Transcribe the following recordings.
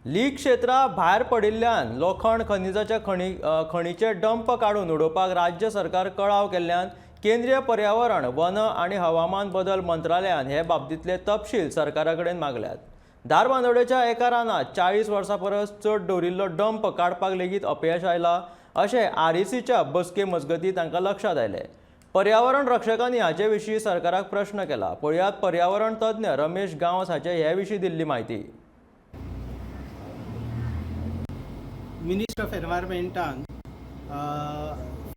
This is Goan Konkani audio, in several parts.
लीग क्षेत्रा भायर पडिल्ल्यान लोखण खनिजाच्या खणीचे डंप काडून उडोवपाक राज्य सरकार कळाव केल्ल्यान केंद्रीय पर्यावरण, वन आनी हवामान बदल मंत्रालयान हे बाबतींतले तपशील सरकारा कडेन मागल्यात. धारबांदोडेच्या एका रानांत 40 वर्सां परस चड दवरिल्लो डंप काडपाक लेगीत अपयश आयलां अशें आरईसीच्या बसके मजगतीं तांकां लक्षांत आयलें. पर्यावरण रक्षकांनी हाचे विशीं सरकाराक प्रश्न केला. पळयात पर्यावरण तज्ञ रमेश गांवस हाचे हे विशीं दिल्ली म्हायती. मिनिस्ट्री ऑफ एनवायरमेंटान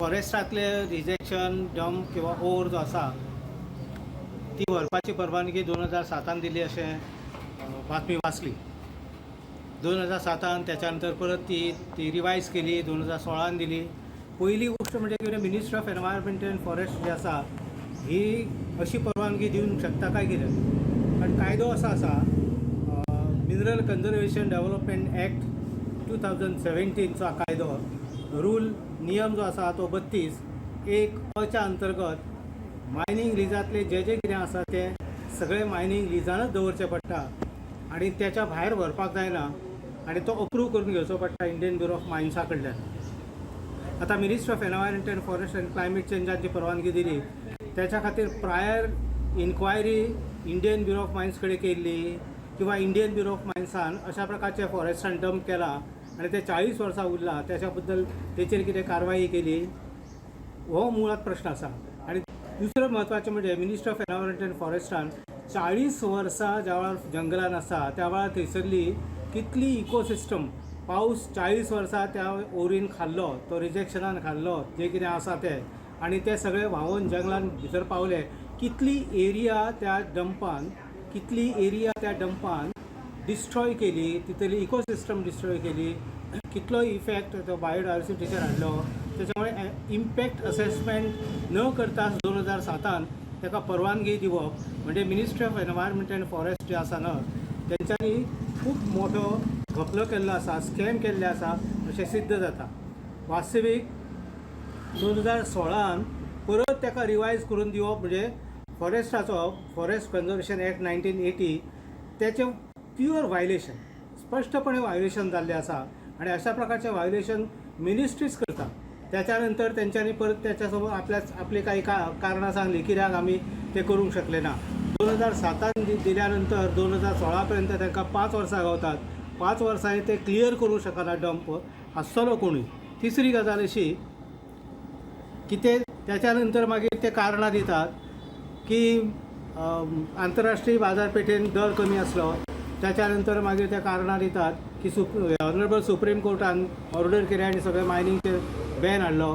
फॉरेस्टांतले रिजेक्शन डंप किंवा ओर जो आसा ती व्हरपाची परवानगी 2007 दिली अशें बातमी वाचली. 2007 त्याच्या नंतर परत ती ती रिवायज केली, 2016 दिली. पयली गोश्ट म्हणजे कितें, Ministry of Environment and Forest जी आसा ही अशी परवानगी दिवंक शकता काय कितें? कारण कायदो असो आसा, मिनरल कन्जर्वेशन डेव्हलपमेंट एक्ट 2017चो कायदो, रूल नियम जो आसा तो 32(1) अच्या अंतर्गत मायनींग लिजांतले जे जे कितें आसा तें सगळें मायनींग लिजानच दवरचें पडटा आनी त्याच्या भायर व्हरपाक जायना आनी तो अप्रूव करून घेवचो पडटा इंडियन ब्युरो ऑफ मायन्सा कडल्यान. आतां Ministry of Environment and Forest and Climate चेंजान जी परवानगी दिली त्याच्या खातीर prior inquiry Indian Bureau of Mines कडेन केल्ली किंवा इंडियन ब्युरो ऑफ मायन्सान अशा प्रकारचे फॉरेस्टान डंप केला आनी ते 40 वर्सां उरला त्याच्या बद्दल तेचेर कितें कारवाई केली, हो मुळात प्रश्न आसा. आनी दुसरें म्हत्वाचें म्हणजे मिनिस्ट्री ऑफ एनवायरमेंट अँड फॉरेस्टान 40 वर्सां ज्या वेळार जंगलान आसा त्या वेळार थंयसरली कितली इकोसिस्टम, पावस 40 वर्सां त्या ओरीन खाल्लो, तो रिजेक्शनान खाल्लो जें कितें आसा तें, आनी तें सगळें व्हांवून जंगलान भितर पावलें. कितली एरिया त्या डंपान, कितली एरिया त्या डंपान डिस्ट्रॉय केली, तितली इकोसिस्टम डिस्ट्रॉय केली, कितलो इफेक्ट तो बायोडायवर्सिटीचेर हाडलो. त्याच्यामुळे इम्पॅक्ट असेसमेंट न करता 2007 ताका परवानगी दिवप म्हणजे Ministry of Environment and Forest जे आसा न्हय, तेंच्यांनी खूब मोठो घपलो केल्लो आसा, स्कॅम केल्ले आसा अशें सिद्ध जाता. वास्तवीक 2016 परत ताका रिवायज करून दिवप म्हणजे फॉरेस्टाचो फॉरेस्ट कन्जर्वेशन एक्ट 1980 तेचें प्युअर व्हायलेशन, स्पश्टपणे व्हायलेशन जाल्लें आसा आनी अशा प्रकारचें व्हायलेशन मिनिस्ट्रीच करता. त्याच्या नंतर तेंच्यांनी परत त्याच्या सोबत आपल्या आपली काही कारणां सांगली कित्याक आमी ते करूंक शकले ना. 2007 दिल्या नंतर 2016 पर्यंत तांकां 5 वर्सां गावतात. 5 वर्सांनी ते क्लियर करूंक शकना डंप, आसतलो कोणूय. तिसरी गजाल अशी की ते त्याच्या नंतर मागीर ते कारणां दितात की आंतरराष्ट्रीय बाजारपेठेन दर कमी आसलो. त्याच्या नंतर मागीर ते कारणां दितात की ऑनरेबल सुप्रीम कोर्टान ऑर्डर केली आनी सगळे मायनिंगचेर बॅन हाडलो.